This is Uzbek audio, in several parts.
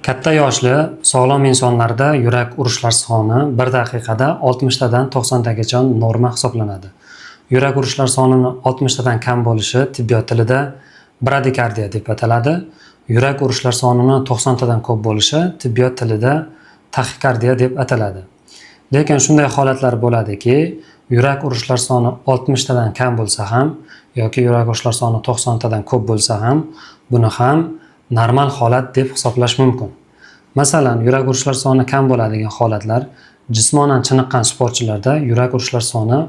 Katta yoshli sog'lom insonlarda yurak urishlar soni bir daqiqada 60 tadan 90 tagacha norma hisoblanadi. Yurak urishlar sonini 60 tadan kam bo'lishi tibbiyot tilida bradikardiya deb ataladi. Yurak urishlar sonini 90 tadan ko'p bo'lishi tibbiyot tilida taxikardiya deb ataladi. Lekin shunday holatlar bo'ladiki, yurak urishlar soni 60 tadan kam bo'lsa ham yoki yurak urishlar soni 90 tadan ko'p bo'lsa ham, buni ham normal holat deb hisoblash mumkin. Masalan, yurak urishlar soni kam bo'ladigan holatlar: jismonan chiniqqan sportchilarda yurak urishlar soni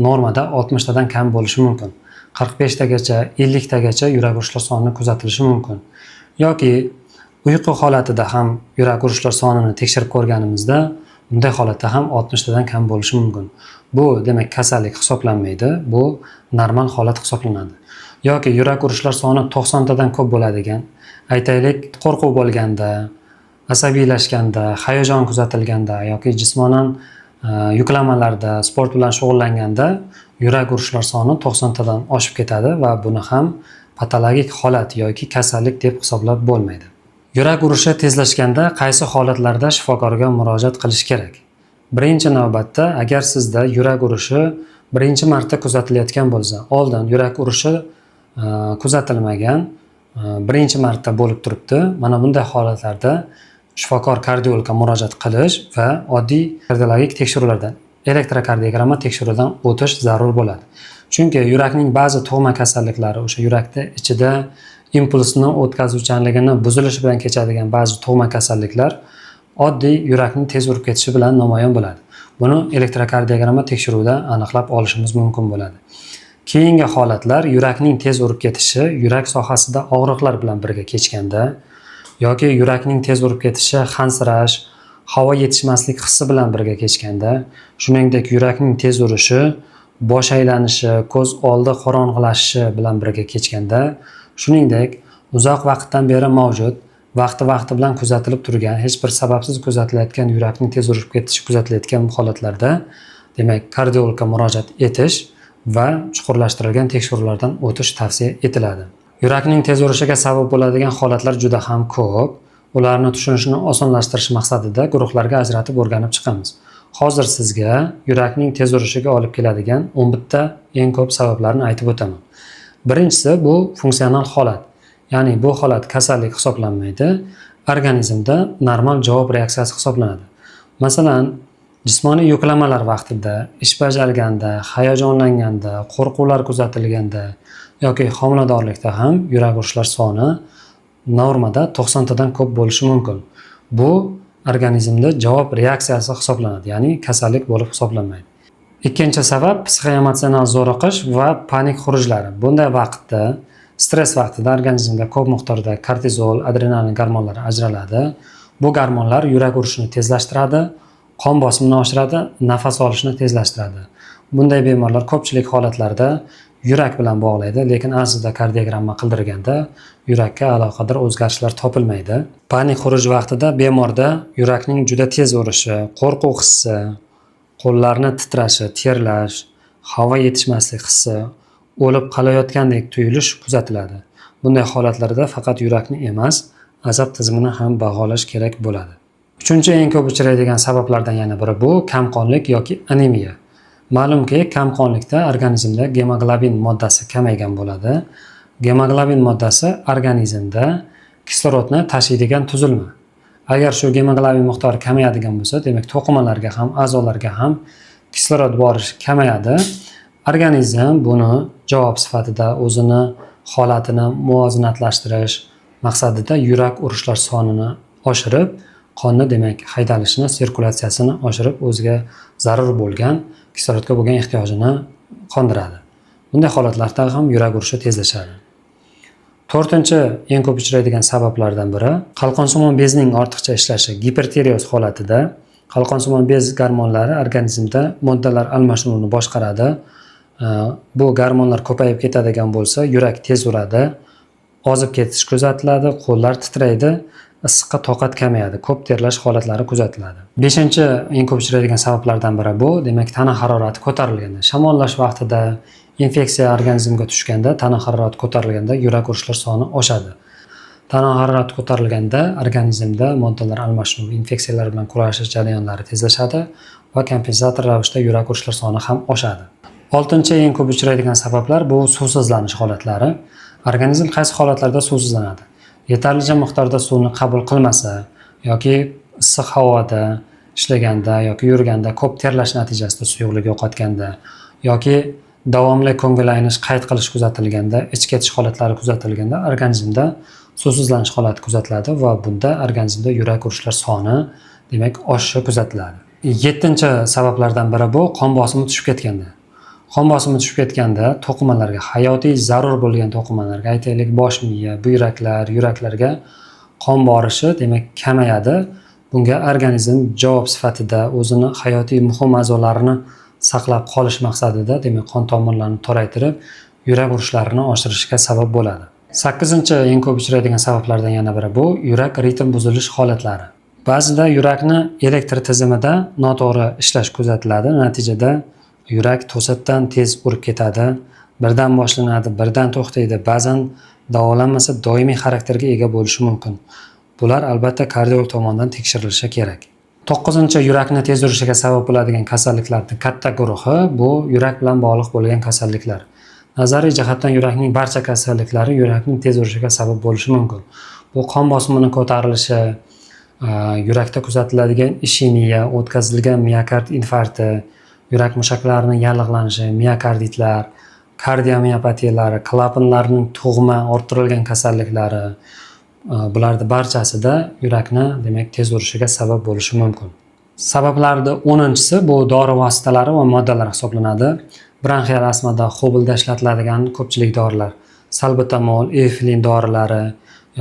normada 60 tadan kam bo'lishi mumkin. 45 tagacha, 50 tagacha yurak urishlar soni kuzatilishi mumkin. Yoki uyqu holatida ham yurak urishlar sonini tekshirib ko'rganimizda, bunday holatda ham 60 tadan kam bo'lishi mumkin. Bu, demak, kasallik hisoblanmaydi, bu normal holat hisoblanadi. Yoki yurak urishlar soni 90 tadan ko'p bo'ladigan, aytaylik, qo'rquv bo'lganda, asabiylashganda, hayajon kuzatilganda yoki jismonan yuklamalarda, sport bilan shug'ullanganda yurak urishlar soni 90 tadan oshib ketadi va buni ham patologik holat yoki kasallik deb hisoblab bo'lmaydi. Yurak urishi tezlashganda qaysi holatlarda shifokorga murojaat qilish kerak? Birinchi navbatda, agar sizda yurak urishi birinchi marta kuzatilayotgan bo'lsa, oldin yurak urishi kuzatilmagan, birinchi marta bo'lib turibdi. Mana bunday holatlarda shifokor kardiologga murojaat qilish va oddiy kardiologik tekshiruvlardan, elektrokardiogramma tekshiruvidan o'tish zarur bo'ladi. Chunki yurakning ba'zi tug'ma kasalliklari, o'sha yurakda ichida impulsni o'tkazuvchanligini buzilishi bilan kechadigan ba'zi tug'ma kasalliklar oddiy yurakning tez urib ketishi bilan namoyon bo'ladi. Buni elektrokardiogramma tekshiruvida aniqlab olishimiz mumkin bo'ladi. Keyingi holatlar: yurakning tez urib ketishi yurak sohasida og'riqlar bilan birga kechganda yoki yurakning tez urib ketishi hansirash, havo yetishmaslik hissi bilan birga kechganda, shuningdek, yurakning tez urishi bosh aylanishi, ko'z oldi qorong'ilashishi bilan birga kechganda, shuningdek, uzoq vaqtdan beri mavjud, vaqti vaqti bilan kuzatilib turgan, hech bir sababsiz kuzatilayotgan yurakning tez urib ketishi kuzatilayotgan holatlarda, demak, kardiologga murojaat etish va chuqurlashtirilgan tekshiruvlardan o'tish tavsiya etiladi. Yurakning tez urishiga sabab bo'ladigan holatlar juda ham ko'p. Ularni tushunishni osonlashtirish maqsadida guruhlarga ajratib o'rganib chiqamiz. Hozir sizga yurakning tez urishiga olib keladigan 11 ta eng ko'p sabablarni aytib o'taman. Birinchisi bu funksional holat. Ya'ni bu holat kasallik hisoblanmaydi, organizmda normal javob reaksiyasi hisoblanadi. Masalan, jismoniy yuklamalar vaqtida, ish bajarganda, hayajonlanganda, qo'rquvlar kuzatilganda yoki homiladorlikda ham yurak urishlar soni normada 90 tadan ko'p bo'lishi mumkin. Bu organizmda javob reaksiyasi hisoblanadi, ya'ni kasallik bo'lib hisoblanmaydi. Ikkinchi sabab psixoemotsional zo'riqish va panik xurujlari. Bunday vaqtda, stress vaqtida organizmda ko'p miqdorda kortizol, adrenalin gormonlari ajraladi. Bu gormonlar yurak urishini tezlashtiradi, qon bosimini oshiradi, nafas olishni tezlashtiradi. Bunday bemorlar ko'pchilik holatlarda yurak bilan bog'laydi, lekin aslida kardiogramma qildirganda yurakka aloqador o'zgarishlar topilmaydi. Panik xuruj vaqtida bemorda yurakning juda tez urishi, qo'rquv hissi, qo'llarni titrashi, terlash, havo yetishmaslik hissi, o'lib qolayotgandek tuyulish kuzatiladi. Bunday holatlarda faqat yurakni emas, asab tizimini ham baholash kerak bo'ladi. Uchinchi eng ko'p uchraydigan sabablardan yana biri bu kamqonlik yoki anemiya. Ma'lumki, kamqonlikda organizmda gemoglobin moddasi kamaygan bo'ladi. Gemoglobin moddasi organizmda kislorodni tashiydigan tuzilma. Agar shu gemoglobin miqdori kamayadigan bo'lsa, demak, to'qimalarga ham, a'zolarga ham kislorod borishi kamayadi. Organizm buni javob sifatida o'zini holatini muvozanatlashtirish maqsadida yurak urishlar sonini oshirib, qonni, demak, haydalishini, sirkulyatsiyasini oshirib, o'ziga zarur bo'lgan kislorodga bo'lgan ehtiyojini qondiradi. Bunday holatlarda ham yurak urishi tezlashadi. To'rtinchi eng ko'p uchraydigan sabablardan biri qalqonsimon bezning ortiqcha ishlashi, gipertireoz holatida. Qalqonsimon bez gormonlari organizmda moddalar almashinuvini boshqaradi. Bu gormonlar ko'payib ketadigan bo'lsa, yurak tez uradi, ozib ketish kuzatiladi, qo'llar titraydi, issiqqa toqat kamayadi, ko'p terlash holatlari kuzatiladi. Beshinchi eng ko'p uchraydigan sabablardan biri bu, demak, tana harorati ko'tarilganda, shamollash vaqtida, infeksiya organizmga tushganda, tana harorati ko'tarilganda yurak urishlar soni oshadi. Tana harorati ko'tarilganda organizmda moddalar almashinuvi, infeksiyalar bilan kurashish jarayonlari tezlashadi va kompensator ravishda yurak urishlar soni ham oshadi. Oltinchi eng ko'p uchraydigan sabablar bu suvsizlanish holatlari. Organizm qaysi holatlarda suvsizlanadi? Yetarlicha miqdorda suvni qabul qilmasa yoki issiq havoda ishlaganda yoki yurganda ko'p terlash natijasida suyuqlik yo'qotganda yoki davomli ko'ngil aynish, qayt qilish kuzatilganda, ich ketish holatlari kuzatilganda organizmda suvsizlanish holati kuzatiladi va bunda organizmda yurak urishlar soni, demak, oshishi kuzatiladi. Yettinchi sabablardan biri bu qon bosimi tushib ketganda. Qon bosimi tushib ketganda to'qimalarga, hayotiy zarur bo'lgan to'qimalarga, aytaylik, bosh miya, buyraklar, yuraklarga qon borishi, demak, kamayadi. Bunga organizm javob sifatida o'zini hayotiy muhim a'zolarini saqlab qolish maqsadida, demak, qon tomirlarini toraytirib, yurak urishlarini oshirishga sabab bo'ladi. Sakkizinchi eng ko'p uchraydigan sabablardan yana biri bu yurak ritm buzilish holatlari. Ba'zida yurakni elektr tizimida noto'g'ri ishlash kuzatiladi. Natijada yurak to'satdan tez urib ketadi, birdan boshlanadi, birdan to'xtaydi. Ba'zan davolanmasa doimiy xarakterga ega bo'lishi mumkin. Bular albatta kardiolog tomonidan tekshirilishi kerak. To'qqizinchi yurakni tez urishiga sabab bo'ladigan kasalliklarning katta guruhi bu yurak bilan bog'liq bo'lgan kasalliklar. Nazariy jihatdan yurakning barcha kasalliklari yurakning tez urishiga sabab bo'lishi mumkin. Bu qon bosimini ko'tarilishi, yurakda kuzatiladigan ishemiya, o'tkazilgan miokard infarkti, yurak mushaklarining yallig'lanishi, miokarditlar, kardiomiopatiyalari, klapanlarning tug'ma orttirilgan kasalliklari, bularni barchasida yurakni, demak, tez urishiga sabab bo'lishi mumkin. Sabablarni 10-inchisi bu dori vositalari va moddalar hisoblanadi. Bronxial astmada, HOBLda ishlatiladigan ko'pchilik dorilar, salbutamol, eufilin dorilari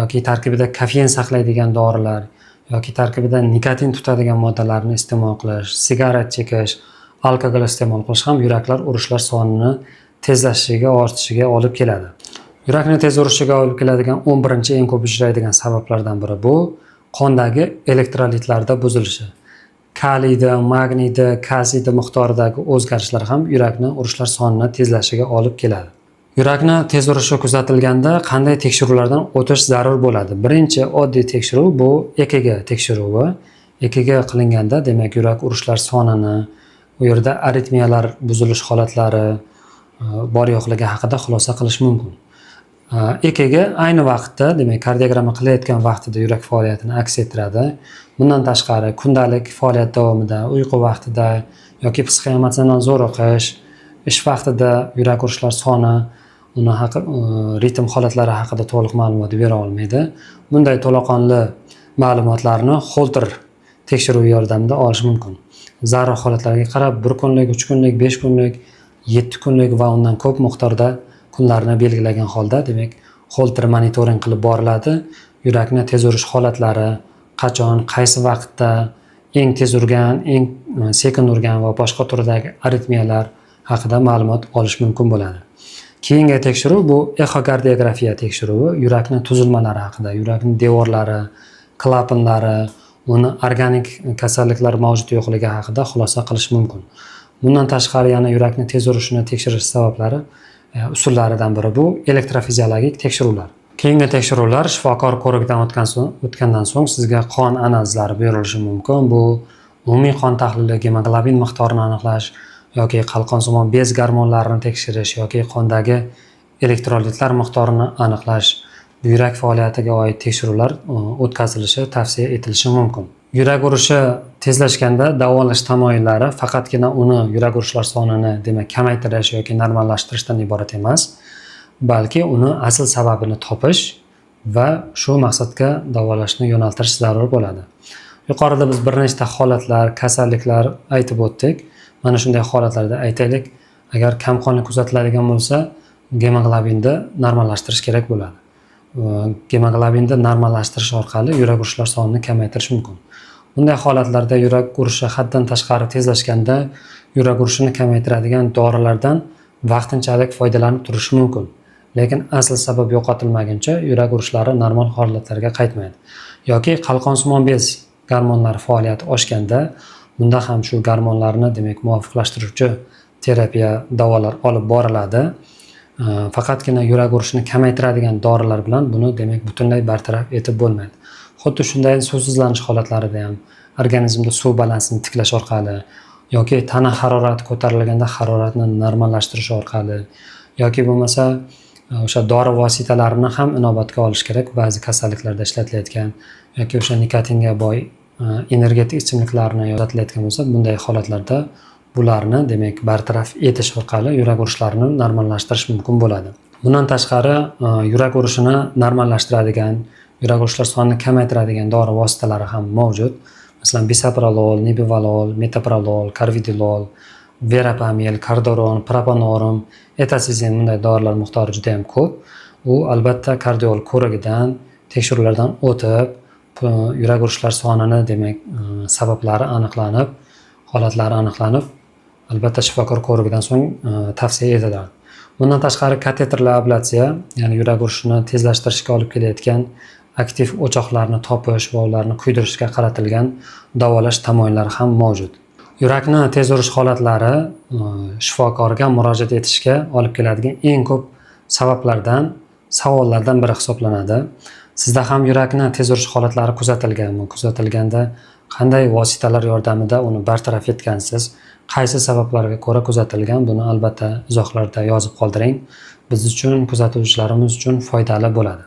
yoki tarkibida kofein saqlaydigan dorilar yoki tarkibida nikotin tutadigan moddalarni iste'mol qilish, sigaret chekish, alkogol iste'mol qilish ham yuraklar urishlar sonini tezlashishiga, ortishiga olib keladi. Yurakni tez urishiga olib keladigan 11-eng ko'p uchraydigan sabablardan biri bu qondagi elektrolitlarda buzilishi. Kaliyda, magniyda, kalsiyda miqdoridagi o'zgarishlar ham yurakni urishlar sonini tezlashishiga olib keladi. Yurakni tez urishi kuzatilganda qanday tekshiruvlardan o'tish zarur bo'ladi? Birinchi oddiy tekshiruv bu EKG tekshiruvi. EKG qilinganda, demak, yurak urishlar sonini, u yerda aritmiyalar buzilish holatlari bor yo'qligi haqida xulosa qilish mumkin. EKG ayni vaqtda, demak, kardiogramma qilayotgan vaqtida yurak faoliyatini aks ettiradi. Bundan tashqari kundalik faoliyat davomida, uyqu vaqtida yoki psixoemotsional zo'riqish, ish vaqtida yurak urishlar soni, uni ritm holatlari haqida to'liq ma'lumot bera olmaydi. Bunday to'laqonli ma'lumotlarni Holter tekshiruvi yordamida olish mumkin. Zarur holatlarga qarab 1 kunlik, 3 kunlik, 5 kunlik, 7 kunlik va undan ko'p miqdorda kunlarni belgilagan holda, demak, Holter monitoring qilib boriladi. Yurakni tez urish holatlari qachon, qaysi vaqtda eng tez urgan, eng sekin urgan va boshqa turdagi aritmiyalar haqida ma'lumot olish mumkin bo'ladi. Keyingi tekshiruv bu exokardiografiya tekshiruvi, yurakni tuzilmalari haqida, yurakning devorlari, klapanlari, uni organik kasalliklar mavjud yo'qligi haqida xulosa qilish mumkin. Bundan tashqari yana yurakni tez urishini tekshirish sabablari, usullaridan biri bu elektrofiziologik tekshiruvlar. Keyingi tekshiruvlar shifokor ko'rigidan o'tgandan so'ng sizga qon analizlari buyurilishi mumkin. Bu umumiy qon tahlili, gemoglobin miqdorini aniqlash yoki qalqonsimon bez gormonlarini tekshirish yoki qondagi elektrolitlar miqdorini aniqlash, buyrak faoliyatiga oid tekshiruvlar o'tkazilishi tavsiya etilishi mumkin. Yurak urishi tezlashganda davolash tamoyillari faqatgina uni yurak urishlar sonini, demak, kamaytirish yoki normallashtirishdan iborat emas, balki uni asl sababini topish va shu maqsadga davolashni yo'naltirish zarur bo'ladi. Yuqorida biz bir nechta holatlar, kasalliklar aytib o'tdik. Mana shunday holatlarda, aytaylik, agar kamqonlik kuzatiladigan bo'lsa, gemoglobinni normallashtirish kerak bo'ladi. Gemoglobinni normallashtirish orqali yurak urishlar sonini kamaytirish mumkin. Bunday holatlarda yurak urishi haddan tashqari tezlashganda yurak urishini kamaytiradigan dorilardan vaqtinchalik foydalanib turish mumkin. Lekin asl sabab yo'qotilmaguncha yurak urishlari normal holatlarga qaytmaydi. Yoki qalqonsimon bez gormonlari faoliyati oshganda bunda ham shu gormonlarni, demak, muvofiqlashtiruvchi terapiya, davolar olib boriladi. Faqatgina yurak urishini kamaytiradigan dorilar bilan buni, demak, butunlay bartaraf etib bo'lmaydi. Xuddi shunday suvsizlanish holatlarida ham organizmda suv balansini tiklash orqali yoki tana harorati ko'tarilganda haroratni normallashtirish orqali yoki bo'lmasa o'sha dori vositalarini ham inobatga olish kerak, ba'zi kasalliklarda ishlatilayotgan yoki o'sha nikotinga boy energetik ichimliklarni ishlatilayotgan bo'lsa, bunday holatlarda bularni, demak, bartaraf etish orqali yurak urishlarini normallashtirish mumkin bo'ladi. Bundan tashqari, yurak urishini normallashtiradigan, yurak urishlar sonini kamaytiradigan dori vositalari ham mavjud. Masalan, bisoprolol, nebivalol, metoprolol, karvedilol, verapamil, kordaron, propanorm, etasizin, bunday dorilar miqdori juda yam ko'p. U albatta kardiolog ko'rigidan, tekshiruvlardan o'tib, yurak urishlar sonini, demak, sabablari aniqlanib, holatlari aniqlanib, albatta shifokor ko'rigidan so'ng tavsiya etiladi. Bundan tashqari, kateterli ablatsiya, ya'ni yurak urishini tezlashtirishga olib kelayotgan aktiv o'choqlarni topish va ularni kuydirishga qaratilgan davolash tamoyillari ham mavjud. Yurakni tez urish holatlari shifokorga murojaat etishga olib keladigan eng ko'p sabablardan, savollardan biri hisoblanadi. Sizda ham yurakni tez urish holatlari kuzatilganmi? Kuzatilganda qanday vositalar yordamida uni bartaraf etgansiz? Qaysi sabablarga ko'ra kuzatilgan? Buni albatta izohlarda yozib qoldiring. Biz uchun, kuzatuvchilarimiz uchun foydali bo'ladi.